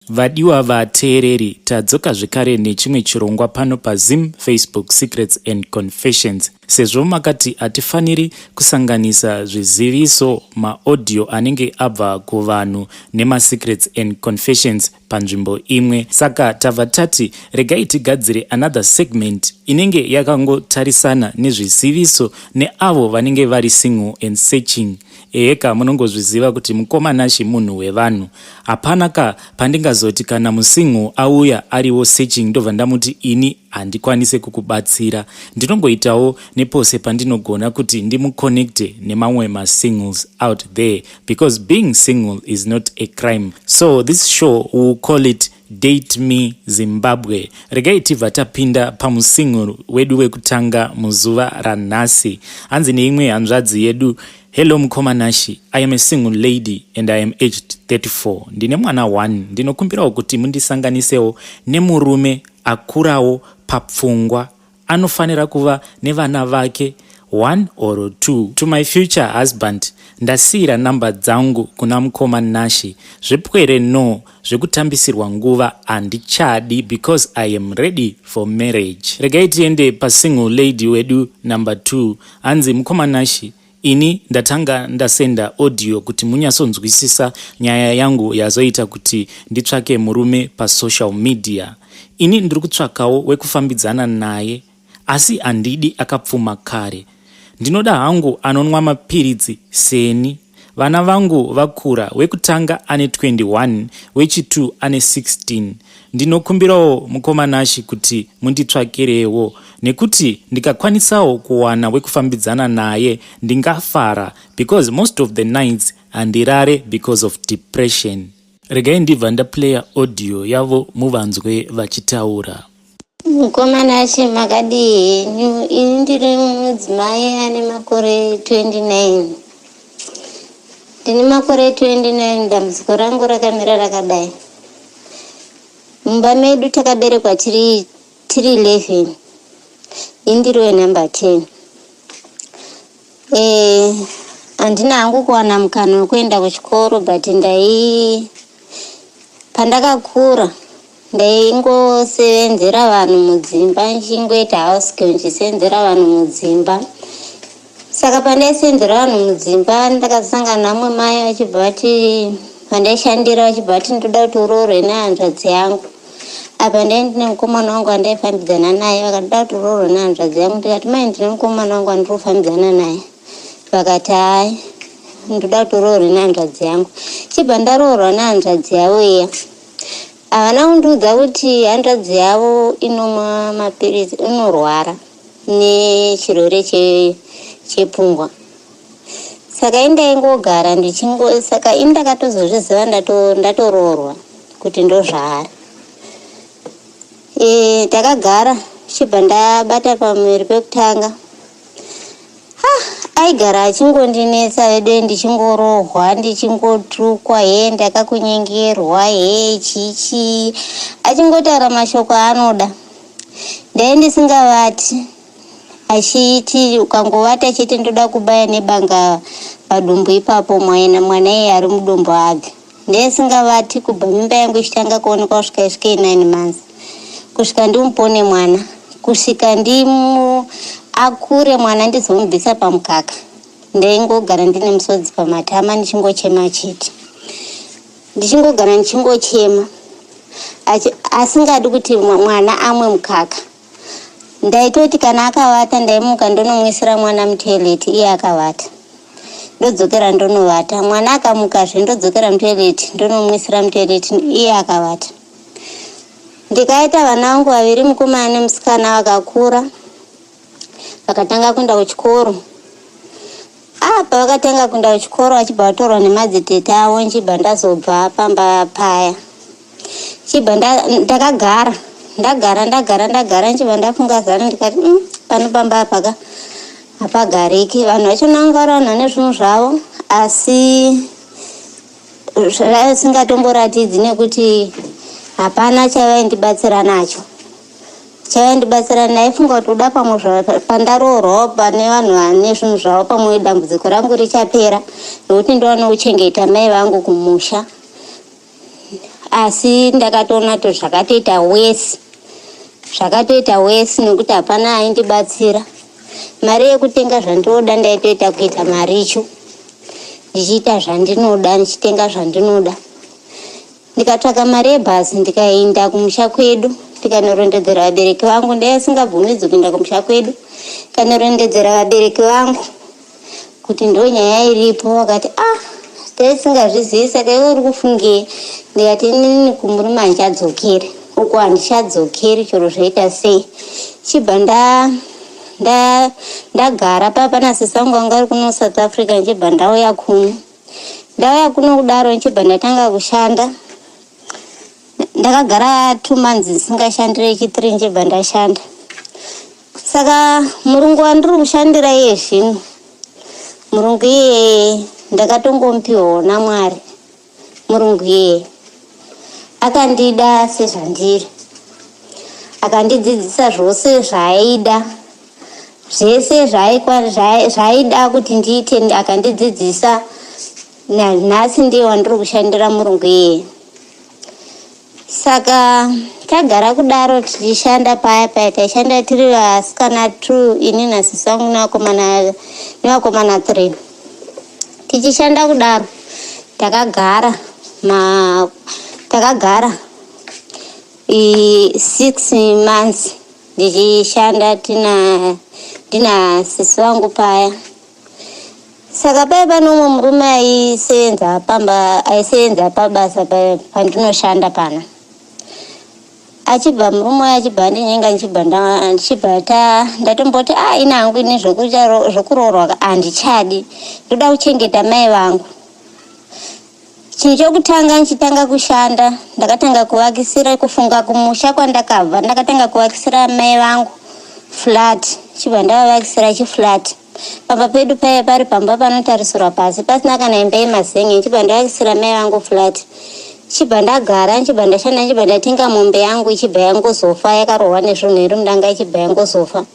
Vadiwa vateereri, tadzoka zvekare nechimwe chirongwa pano paZim Facebook Secrets and Confessions. Sezvo makati hatifaniri kusanganisa zviziviso, maaudio anenge abva kuvanhu nemasecrets and confessions panzvimbo imwe, saka tabva tati regai tigadzire another segment inenge yakangotarisana nezviziviso neavo vanenge vari single and searching. Eheka, munongozviziva kuti mukoma Nashi munhu wevanhu. Hapana ka pandingazoti kana musingle auya ariwo searching ndobva ndamuti ini handikwanise kukubatsira. Ndinongoitawo nepose pandinogona kuti ndimuconnecte nemamwe masingles out there, because being single is not a crime. So this show, we will call it Date Me Zimbabwe. Regai tibva tapinda pamusingle wedu wekutanga muzuva ranhasi. Hanzi neimwe hanzvadzi yedu: "Hello mukoma Nashi, I am a single lady and I am aged 34. Ndine mwana 1. Ndinokumbirawo kuti mundisanganisewo nemurume akurawo papfungwa, anofanira kuva nevana vake 1 or 2. To my future husband, ndasiyira namba dzangu kuna mukoma Nashi. Zvepwere no, zvekutambisirwa nguva handichadi, because I am ready for marriage." Regai tiende pasingle lady wedu number 2. Hanzi, "Mukoma Nashi, ini ndatanga ndasenda audio kuti munyatsonzwisisa nyaya yangu yazoita kuti nditsvake murume pasocial media. Ini ndiri kutsvakawo wekufambidzana naye, asi handidi akapfuma kare. Ndinoda hangu anonwa mapiritsi seni. Vana vangu vakura, wekutanga ane 21, wechi2 ane 16. Ndinokumbirawo mukoma Nashi kuti munditsvakirewo, nekuti ndikakwanisawo kuwana wekufambidzana naye ndingafara, because most of the nights handirare because of depression." Regai ndibva ndaplaya audio yavo muvanzwe vachitaura. Mukoma Nashi, makadii henyu? Ini ndiri mudzimai ane makore 29. Ndine makore 29. Dambudziko rangu rakamira rakadai: mumba medu takaberekwa tiri 11. Ini ndiri wenhamba 10. Handina hangu kuwana mukana wekuenda kuchikoro, but ndai pandakakura ndaingosevenzera vanhu mudzimba, ndichingoita house, ndichisenzera vanhu mudzimba. Saka pandaisenzera vanhu mudzimba, ndakasangana namwe mai vachibva vati, vandaishandira vachibva vati, "Ndoda kuti uroorwe nehanzvadzi yangu." Apa ndai ndine mukomana wangu wandaifambidzana naye. Vakati, "Kuti uroorwe nehanzvadzi yangu." Ndikati, "Mai, ndine mukomana wangu wandiri kufambidzana naye." Vakati, "Hai, ndoda kuti uroorwe nehanzvadzi yangu." Chibva ndaroorwa nehanzvadzi yavo iya. Havana kundiudza kuti hanzvadzi yavo inomwa mapiritsi, inorwara nechirwere chepfungwa. Saka indaingogara ndichingo, saka ini ndakatozozviziva ndatoroorwa kuti ndozvaari. Takagara, chibva ndabata pamuviri pekutanga. Aigara achingondinetsa vedu, ndichingorohwa, ndichingotukwa, he ndakakunyengerwa, he chichi, achingotaura mashoko aanoda. Ndai ndisingavati, achiti ukangovata chete ndoda kubaya nebanga padumbu ipapo, mwana iye ari mudumbu abve. Ndesingavati kubva mimba yangu ichitanga kuonekwa kusvika isvike 9 months, kusvika ndimupone mwana, kusvika ndimu akure mwana, ndizomubvisa pamukaka, ndaingogara ndine musodzi pamatama, ndichingochema chete, ndichingogara ndichingochema. Asingadi kuti mwana amwe mukaka. Ndaitoti kana akavata, ndaimuka ndonomwisira mwana mutoilet iye akavata, ndodzokera ndonovata. Mwana akamukazve, ndodzokera mutoilet, ndonomwisira mutoilet iye akavata. Ndikaita vana vangu vaviri, mukomana nemusikana, vakakura, vakatanga kuenda kuchikoro. Apa vakatanga kuenda kuchikoro, vachibva vatorwa nemadzitete avo. Nchibva ndazobva pamba paya, chibva ndakagara, ndagara, ndagara, ndagara. Nchibva ndafunga zano, ndikati, pano pamba apaka hapagariki. Vanhu vachona vanga vari vanhu vane zvinhu zvavo, asi zvasingatomboratidzi, nekuti hapana chavaindibatsira nacho chavaindibatsira. Ndaifunga kuti uda pamwe pandaroorwawo pane vanhu vane zvinhu zvavo, pamwe dambudziko rangu richapera, nekuti ndiwane kuchengeta mai vangu kumusha. Asi ndakatoona kuti zvakatoita wesi, zvakatoita wesi nekuti hapana aindibatsira. Mari yekutenga zvandinoda ndaitoita kuita maricho, ndichiita zvandinoda, ndichitenga zvandinoda. Ndikatsvaka mari yebhazi ndikaenda kumusha kwedu, ndikanorondedzera vabereki vangu. Ndaiva singabvumidzwi kuenda kumusha kwedu. Ndikanorondedzera vabereki vangu kuti ndo nyaya iripo. Vakati, ah, taisingazvizivi, saka iwe uri kufungei? Ndikati, inini kumurume handichadzokeri uko, handichadzokeri chero zvoita sei. Chibva ndagara papa nasisi vangu vanga vari kuno South Africa. Ndichibva ndauya kuno. Ndauya kuno kudaro, ndichibva ndatanga kushanda. Ndakagara 2 months ndisingashandire, chi3 ndichibva ndashanda. Saka murungu wandiri kushandira iye zvino, murungu iyeye ndakatongomupiwawo naMwari. Murungu iyeye akandida sezvandiri, akandidzidzisa zvose zvaaida, zvese zvaaida kuti ndiite akandidzidzisa. Nhasi ndiye wandiri kushandira, murungu iyeye. Saka tagara kudaro tichishanda paya paya, taishanda tiri vasikana two, ini nasisi vangu nevakomana three. Tichishanda kudaro, takagara 6 months ndichishanda ndina sisi vangu paya. Saka paya pane umwe murume aisevenza pamba, aisevenza pabasa pandinoshanda pana. Achibva murume uyo achibva andinyenga, ndichibva ndichibva ndatomboti, a, ina hangu ini zvokuroorwa handichadi, ndoda kuchengeta mai vangu. Chinhu chokutanga, ndichitanga kushanda, ndakatanga kuvakisira, kufunga kumusha kwandakabva, ndakatanga kuvakisira mai vangu flat. Chibva ndavavakisira chiflat pamba pedu paya, pari pamba panotarisirwa pasi, pasina kana imba yemazenge. Ndichibva ndavakisira mai vangu flat, chibva ndagara, ndichibva ndashanda, ndichibva ndatenga mombe yangu, ichibva yangozofa, yakarohwa nezvinhu iri mudanga, ichibva yangozofa.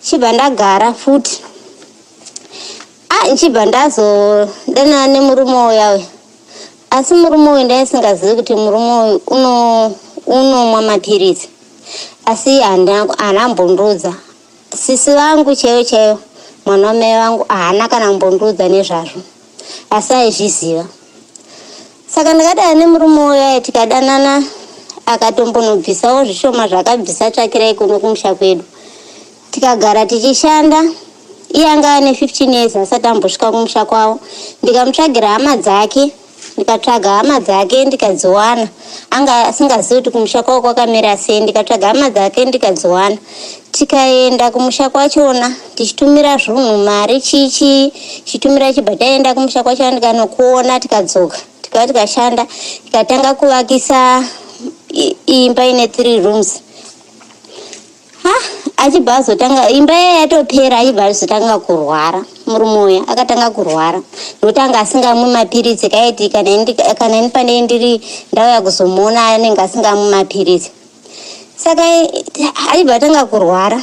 Chibva ndagara futi. A, ndichibva ndazodanana nemurume uya uya. Asi murume uyu ndaisingazivi kuti murume uyu unomwa mapiritsi, asi haana mbondiudza. Sisi vangu chaivo chaivo, mwana wamai vangu, haana kana kumbondiudza nezvazvo, asi aizviziva. Saka ndakadana nemurume uya, tikadanana, akatombonobvisawo zvishoma zvakabvisa tsvakirai kuno kumusha kwedu. Tikagara tichishanda. Iye anga ane 15 years asati ambosvika kumusha kwavo. Ndikamutsvagira hama dzake, ndikatsvaga hama dzake ndikadziwana. Anga asingazivi kuti kumusha kwavo kwakamira sei. Ndikatsvaga hama dzake ndikadziwana, tikaenda kumusha kwachona tichitumira zvunhu, mari, chichi chitumira. Chibva taenda kumusha kwachona, ndikanokuona, tikadzoka, tikava tikashanda, tikatanga kuvakisa imba ine three rooms. Ha, achibva azotanga, imba iya yatopera, achibva azotanga kurwara. Murume uya akatanga kurwara nokuti anga asingamwi mapiritsi. Kaiti kana ini pane ndiri ndauya kuzomuona, anenge asingamwi mapiritsi. Saka achibva atanga kurwara.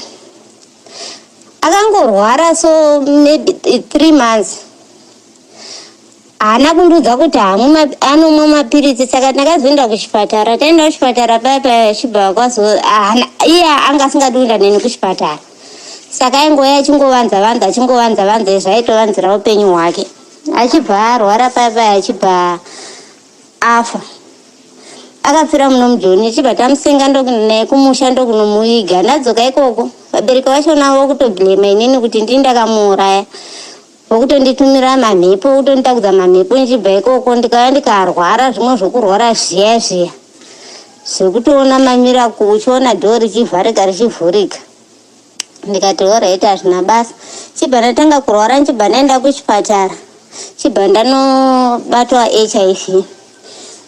Akangorwara so maybe 3 months, haana kundiudza kuti hamwi, anomwa mapiritsi. Saka ndakazoenda kuchipatara. Taenda kuchipatara paya paya, chibva kwazo iye anga asingadi kuenda neni kuchipatara. Saka aingouya achingovanza vanza, achingovanza vanza, zvaitovanzira upenyu hwake. Achibva arwara paya paya, achibva afa. Akapfira muno muJoni. Chibva tamusenga, ndokuenda naye kumusha, ndokunomuviga. Ndadzoka ikoko, vabereki vachona vokutoblema inini kuti ndini ndakamuuraya, vokutonditumira mamhepo, vokutonditakudza mamhepo. Ndichibva ikoko, ndikauya ndikarwara zvimwe zvokurwara zviya zviya zvekutoona mamiracle, uchiona dhoo richivharika richivhurika. Ndikati, alright, hazvina basa. Chibva ndatanga kurwara, ndichibva ndaenda kuchipatara, chibva ndanobatwa HIV.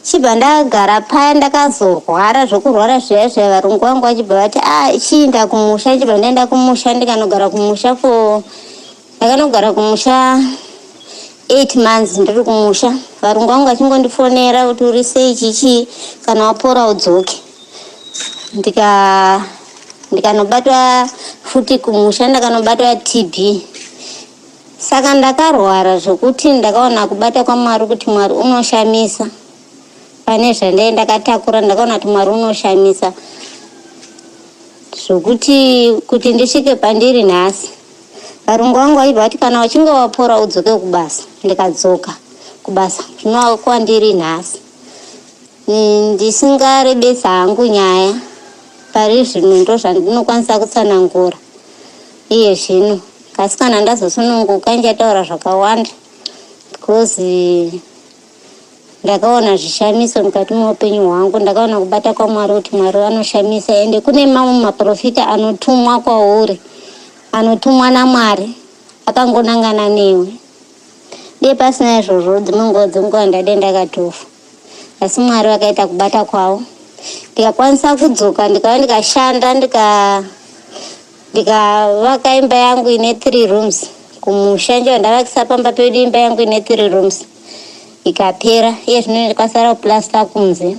Chibva ndagara paya, ndakazorwara zvokurwara zviya zviya. Varungu vangu vachibva vati, a, chiinda kumusha. Chibva ndaenda kumusha, ndikanogara kumusha for, ndakanogara kumusha 8 months ndiri kumusha. Varungu vangu vachingondifonera kuti, uri sei, chichii, kana wapora udzoke. Ndikanobatwa futi kumusha, ndakanobatwa TB. Saka ndakarwara zvokuti ndakaona kubata kwaMwari, kuti Mwari unoshamisa. Pane zvandai ndakatakura, ndakaona kuti Mwari unoshamisa zvokuti kuti ndisvike pandiri nhasi. Varungu vangu vaibva vati kana uchinge wapora udzoke kubasa. Ndikadzoka kubasa zvinova kwandiri nhasi. Ndisingarebesa hangu nyaya, pari zvino ndozvandinokwanisa kutsanangura iye zvino. Kasi kana ndazosununguka ndichataura zvakawanda because ndakaona zvishamiso mukati meupenyu hwangu. Ndakaona kubata kwaMwari, kuti Mwari vanoshamisa. Ende kune mamwe maprofita anotumwa kwauri, anotumwa naMwari akangonangana newe. Dei pasina izvozvo, dzimwe nguva dzenguva ndade ndakatofa, asi Mwari vakaita kubata kwavo, ndikakwanisa kudzoka, ndikava ndikashanda, ndikavaka imba yangu ine three rooms kumusha. Njo ndavakisa pamba pedu imba yangu ine three rooms, ikapera. Iye zvino ndikasara kuplasta kunze,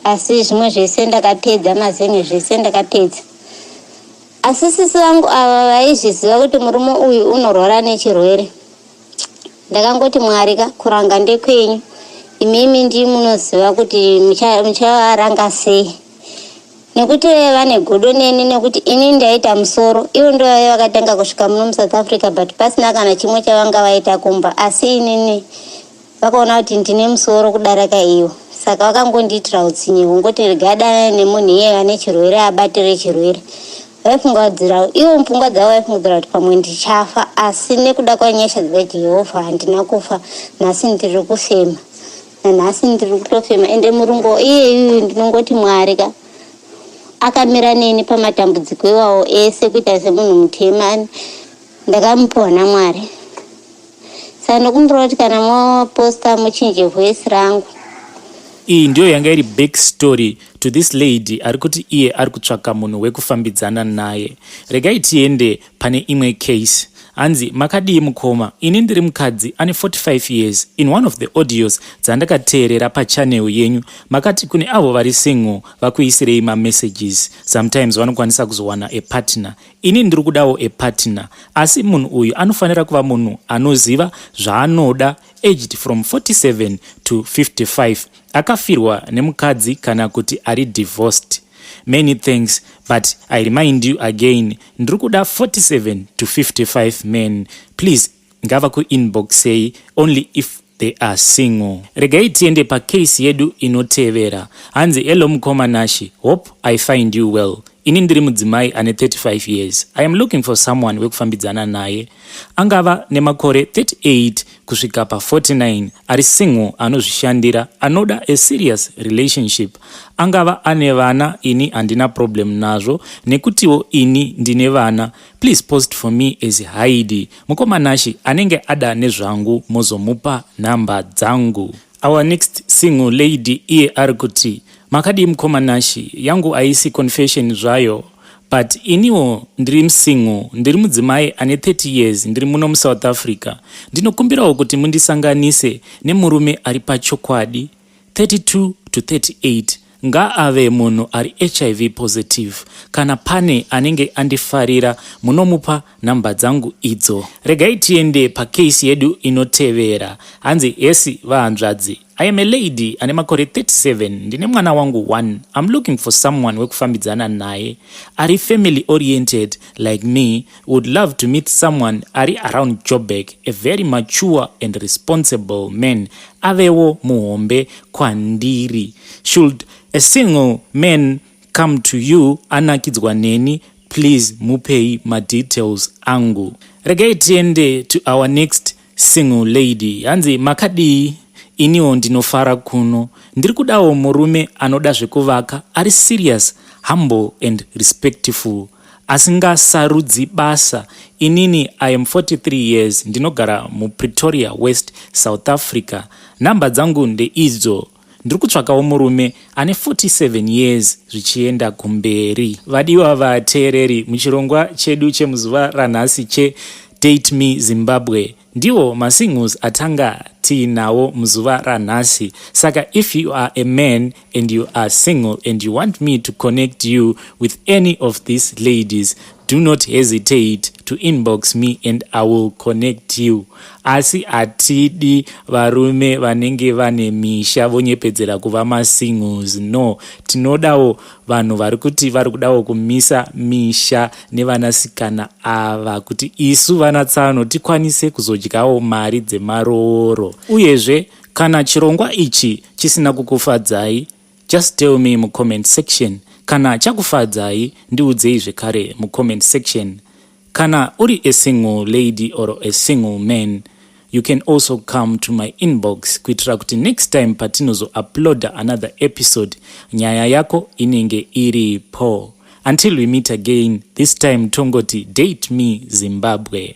asi zvimwe zvese ndakapedza, mazen'e zvese ndakapedza. Asi sisi vangu ava vaizviziva kuti murume uyu unorwara nechirwere. Ndakangoti, "Mwari ka, kuranga ndekwenyu, imimi ndii munoziva kuti muchavaranga sei," nekuti vane godo neni, nekuti ini ndaita musoro. Ivo ndo vaiva vakatanga kusvika muno muSouth Africa, but pasina kana chimwe chavanga vaita kumba. Asi inini vakaona kuti ndine musoro kudarika ivo, saka vakangondiitira utsinye hungoti regai danane nemunhu iyeye ane chirwere, abatire chirwere. Vaifungidzira ivo, mupfungwa dzavo vaifungidzira kuti pamwe ndichafa, asi nekuda kwanyasha dzaJehovha handina kufa. Nhasi ndiri kufema, nanhasi ndiri kutofema. Ende murungu iyeyuyu, ndinongoti Mwari ka akamira neni pamatambudziko iwawo ese. Kuita semunhu mutema, ndakamupiwa naMwari. Saka ndokumbira kuti kana moposta muchinje voice rangu. Iyi ndiyo yanga iri back story to this lady ari kuti iye ari kutsvaka munhu wekufambidzana naye. Regai tiende pane imwe case. Hanzi, "Makadii mukoma? Ini ndiri mukadzi ane 45 years. In one of the audios dzandakateerera pachannel yenyu, makati kune avo vari single vakuisirei mamessages, sometimes vanokwanisa kuzowana a partner. Ini ndiri kudawo a partner, asi munhu uyu anofanira kuva munhu anoziva zvaanoda, aged from 47 to 55, akafirwa nemukadzi kana kuti ari divorced. Many thanks, but I remind you again, ndiri kuda 47 to 55 men. Please ngava kuinboxei only if they are single." Regai tiende pacase yedu inotevera. Hanzi, "Hello mukoma Nashi, hope I find you well. Ini ndiri mudzimai ane 35 years. I am looking for someone wekufambidzana naye, angava nemakore 38 kusvika pa49, ari single, anozvishandira, anoda a serious relationship. Angava ane vana, ini handina problem nazvo nekutiwo ini ndine vana. Please post for me as Haidi. Mukoma Nashi, anenge ada nezvangu mozomupa nhamba dzangu." Our next single lady iye ari kuti, "Makadii mukoma Nashi? Yangu haisi confession zvayo, but iniwo ndiri musingle. Ndiri mudzimai ane 30 years, ndiri muno muSouth Africa. Ndinokumbirawo kuti mundisanganise nemurume ari pachokwadi, 32 to 38, ngaave munhu ari HIV positive. Kana pane anenge andifarira munomupa nhamba dzangu idzo." Regai tiende pacase yedu inotevera. Hanzi, "Hesi vahanzvadzi, I am a lady ane makore 37, ndine mwana wangu 1. I'm looking for someone wekufambidzana naye ari family oriented like me. Would love to meet someone ari around Joburg, a very mature and responsible man, avewo muhombe kwandiri. Should a single man come to you anakidzwa neni, please mupei madetails angu." Regai tiende to our next single lady. Hanzi, "Makadii? Iniwo ndinofara kuno. Ndiri kudawo murume anoda zvekuvaka, ari serious, humble and respectful, asingasarudzi basa. Inini I am 43 years, ndinogara muPretoria West, South Africa. Nhamba dzangu ndeidzo. Ndiri kutsvakawo murume ane 47 years zvichienda kumberi." Vadiwa vateereri, muchirongwa chedu chemuzuva ranhasi cheDate Me Zimbabwe, ndiwo masingles atanga tiinawo muzuva ranhasi. Saka if you are a man and you are single and you want me to connect you with any of these ladies, Do not hesitate to inbox me and I will connect you. Asi hatidi varume vanenge vane misha vonyepedzera kuva masingles. No, tinodawo vanhu vari kuti vari kudawo kumisa misha nevanasikana ava kuti isu vana tsano tikwanise kuzodyawo mari dzemarooro. Uyezve kana chirongwa ichi chisina kukufadzai, just tell me mucomment section. Kana chakufadzai, ndiudzei zvekare mucomment section. Kana uri a single lady or a single man, you can also come to my inbox kuitira kuti next time patinozouploada another episode, nyaya yako inenge iripo. Until we meet again, this time tongoti date me, Zimbabwe.